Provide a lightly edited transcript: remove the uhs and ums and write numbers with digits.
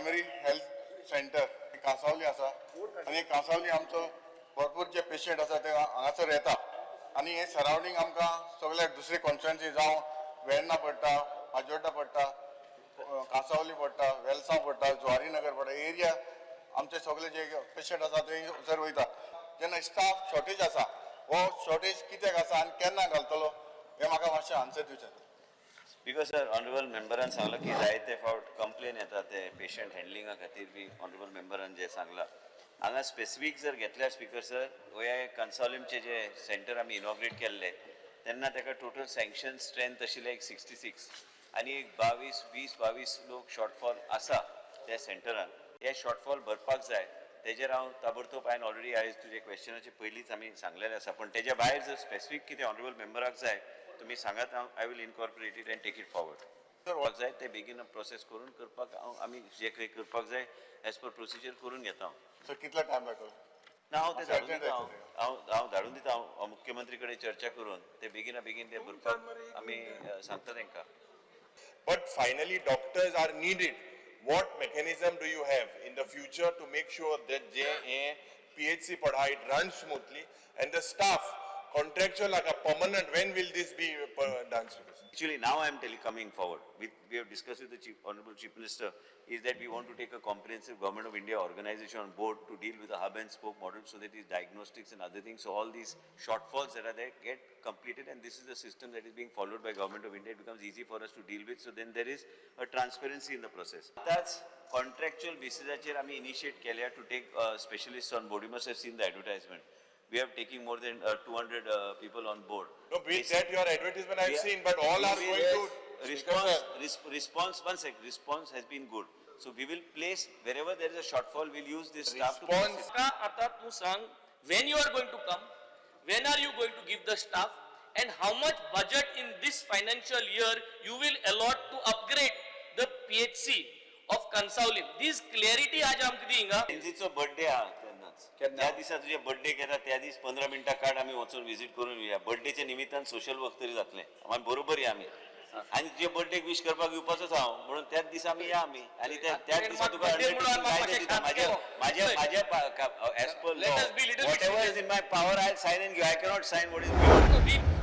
Primary health centre Cansaulim आसा आनी कांसावली आमचो भरपूर जे पेशंट आसा ते हांगासर येता आनी हे सरावंडींग आमकां सगळे दुसरे कॉन्स्टिट्युएन्सी जावं वेर्णा पडटा, पाजोड्डा पडटा, कांसावली पडटा, वेलसांव पडटा, जुवारी नगर पडटा. एरिया आमचे सगळे जे पेशंट आसा ते थंयसर वयता. जेन्ना स्टाफ शॉर्टेज आसा, हो शॉर्टेज कित्याक आसा आनी केन्ना घालतलो हें म्हाका मातशें आन्सर दिवचें. Because sir, honourable मेंबरान सांगलां की जायते फावट कंप्लेन येता ते पेशंट हँडलिंगा खातीर बी. ऑनरेबल मेंबरान जे सांगलां हांगा स्पेसिफीक जर घेतल्यार, स्पीकर सर, हे कन्सॉलिमचे जे सेंटर आमी इनॉग्रेट केल्ले तेन्ना ताका टोटल सँक्शन स्ट्रेंथ आशिल्लें एक 66 आनी एक 22, 20, 22 लोक शॉर्टफॉल आसा त्या सेंटरान. हे शॉर्टफॉल भरपाक जाय. तेजेर हांव ताबडतोब, हांवें ऑलरेडी आयज तुजे क्वेश्चनाचे पयलींच आमी सांगलेलें आसा, पण तेज्या भायर जर स्पेसिफीक कितें ऑनरेबल मेंबराक जाय, तुमी सांगात, हांव I will incorporate it and take it forward. करपाक जाय ते बेगीन प्रोसेस करून करपाक हांव आमी जे काही करपाक जाय एज पर प्रोसिजर करून घेता हांव. सर, कितलो टायम लागतलो? ना, हांव ते धाडून urgent दिता हांव. आसा. हांव धाडून दिता. हांव मुख्यमंत्री कडेन चर्चा करून ते बेगिना बेगीन ते भरपाक आमी सांगता तांकां. But finally, doctors are needed. What mechanism do you have in the future to make sure that J PHC पडा, it runs smoothly and the staff, contractual like a permanent, when will this be done, sir? Actually, now I am telling, coming forward, we have discussed with the Chief, Honorable Chief Minister, is that we want to take a comprehensive Government of India organization on board to deal with the hub and spoke model so that these diagnostics and other things, so all these shortfalls that are there get completed, and this is the system that is being followed by Government of India. It becomes easy for us to deal with, so then there is a transparency in the process. That's contractual basis आमी initiate केल्या to take specialists on board. You must have seen the advertisement. We have taken more than 200 people on board. No, with that your advertisement I have seen, but all are We going will- to. Response, response, one sec, response has been good. So we will place, wherever there is a shortfall, we'll use this staff to place Response. it. म्हाका आतां तूं सांग, when you are going to come, when are you going to give the staff and how much budget in this financial year you will allot to upgrade the PHC of Cansaulim? This clarity आज आमकां दी हिंगा. तेंचो birthday आहा तेन्नाच, ज्या दिसा तुजे birthday येता त्या दीस 15 मिनटां काड, आमी वचून विजीट करून येवया. बर्थडेच्या निमित्तान सोशल वर्क तरी जातलें. आमी बरोबर या आमी आनी तुजे बर्थडेक विश करपाक येवपाचोच हांव, म्हणून त्याच दिसा आमी या आमी आनी त्याच दिसा तुका birthday म्हणून undertaking आमी काय ते दिता. मातशें माझ्या शांत माझ्या माझ्या as per Let us be little bit what ever is serious. In my power I sign and give. I cannot sign what is beyond. We